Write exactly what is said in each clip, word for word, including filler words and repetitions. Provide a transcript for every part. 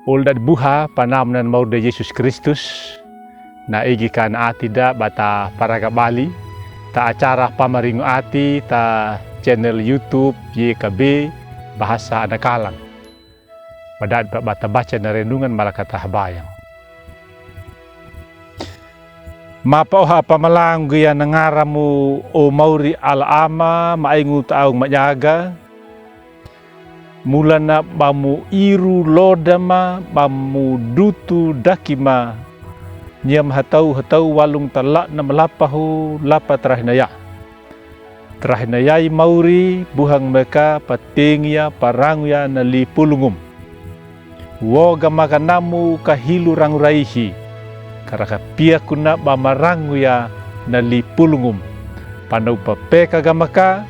Olo dadi buha panamonan mauri da Yesus Kristus. Na igi ka na ati da ba ta paraga bali ta acara pamaringo ati ta channel YouTube Y K B Bahasa Anak Kalang. Ba dadi ba ta baca na renungan malaka ta habayang. Mapaoha pamalangu gia na ngaramu o mauri Ala Ama ma aingu ta aung manyaga. Mulana ba mo iru loda ma ba mo dutu daki ma. Niam hatau hatau walung ta la na malapahu lapa tarahinaya. Tarahinayai mauri buhang meka patengi ya parangu ya na lipulungum. Woga maka namu ka hilu rangu raihi. Karaka piaku na ba marangu ya na lipulungum. Panau papeka ga maka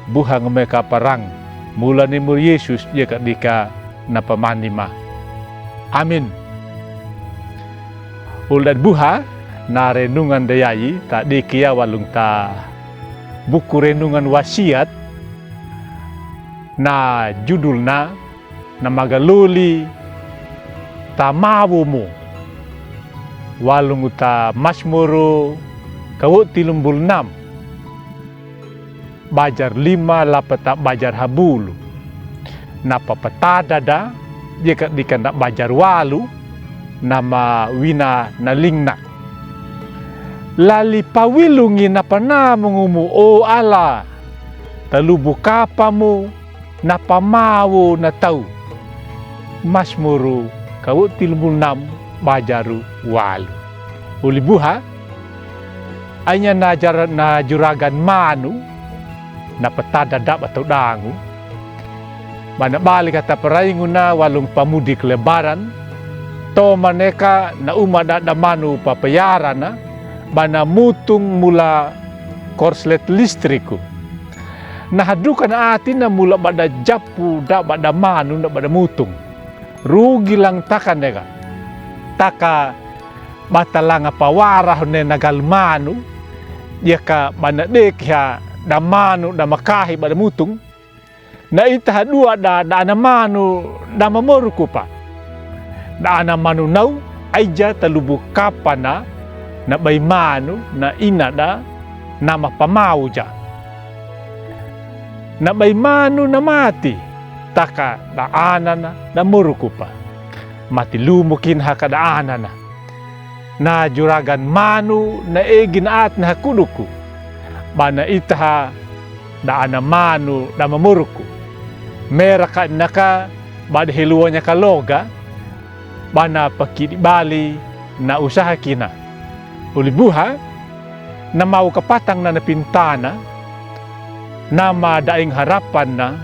buhang meka parangu. Mula ni mur Yesus dia ka dika na pamani ma. Amin. Olo dadi buha na renungan da yai ta diki ya walung ta buku renungan wasiat na judul na na magaloli ta mawo mo. Walung ta Masmoro kawo tilumbul nam. Bajar lima lapa ta bajar habulu. Na papatada da dia ka dika na bajar walu na mawina na lingna. Lali pawilungi na panamongumu o Ala. Talubu kapa mo na pamawo na tau. Masmoro kawo tilumbul nam bajaru walu. Uli buha anya na jara na juragan manu na patada daba tau dangu. Ba na bali kata paraingu na walung pamudik lebaran. Tomaneka na uma dada manu papayarana ba na mutung mula korslet listriku. Na haduka na ati na mula bada japu da bada manu na bada mutung. Rugi lang taka nega taka bata langa pawara hone na gal manu. Dia ka bana deki ha da manu da makahi bada mutung. Na ita hadua da da ana manu da mamoruku pa. Da ana manu nau aija talubu kapana na bai manu na ina da na mapamau ja. Na bai manu na mati taka da anana da moruku pa. Mati lumu kin haka da anana. Na juragan manu na egi na at na hakuduku. Bana itaha da ana manu da mamoruku. Meraka naka bada heluwanya kaloga bana pakidi bali na usaha kina. Uli buha na mau kapatang na na pintana na ma daing harapan na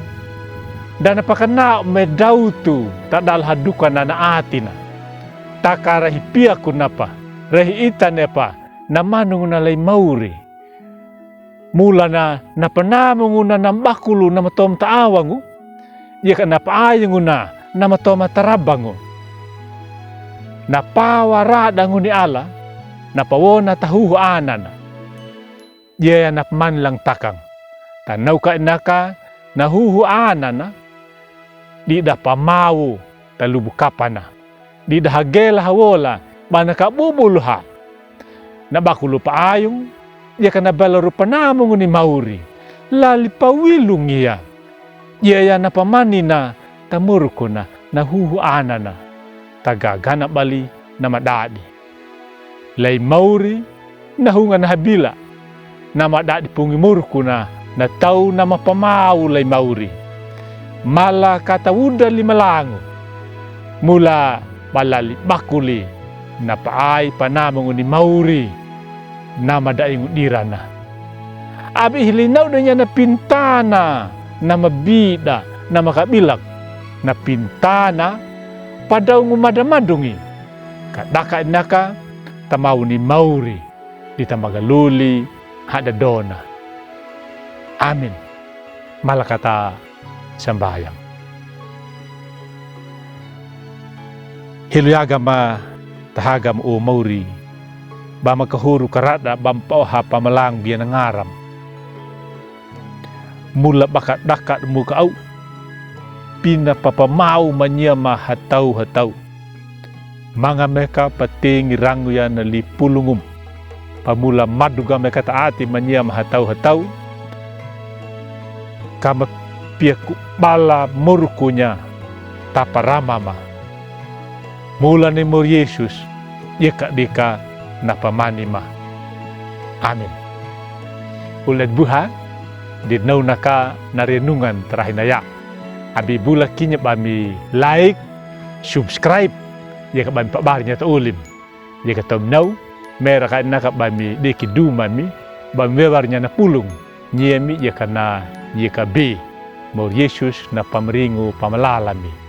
da na pakana me dautu tadal haduka na na atina. Taka rahi piaku napa rahi ita nepa na manungu na lai mauri. Mula na na panamungu na na mbakulu na matom ta awangu. Dia ka na paayungu na na matom ta rabangu. Na pawa radangu ni ala na pawona ta huhu anana. Dia ya na pamani lang takang. Ta nauka inaka na huhu anana. Dida pamau ta lubu kapana. Dida hagela hawola bana kabubuluha. Na bakulu paayung dia ka na bela rupa namungu ni mauri. Lali pawilung iya. Dia ya na pamanina ta moruku na na huhu anana. Ta gagana bali na madadi. Lai mauri na hunga na habila. Na madadi pungi moruku na na tau na mapamau lai mauri. Mala kata uda li malangu. Mula balali bakuli na paai panamungu ni mauri. Na madaingu dirana. Abi hili na uda nya na pintana na mabida na makabilak. Na pintana padaungu madamadungi. Kadaka inaka tamau ni mauri. Di ta magaluli hada dona. Amin. Malaka ta sambayang. Helu yaga ma ta haga ma o mauri. Ba ma kahuru karada ba ma paoha pamalang bia na ngaram. Mula baka daka muka au. Pina papa mau mania ma hatau hatau. Manga meka pating i rangu ya na lipulungum. Pamula maduga meka ta'ati ma nia ma hatau-hatau. Ka mapia ku bala morukunya tapa rama ma. Mula ni mori Yesus, yeka dika na pamani ma. Amin. Uled buha, di nau naka na renungan tarahi na ya. Abi bula kinya bami like, subscribe, yeka bami pabar nya ta ulim. Yeka tom nau, mera ka naka bami deki duma mi, bami webar nya na pulung, nyemi yeka na yeka bi, mori Yesus na pamringu pamalala mi.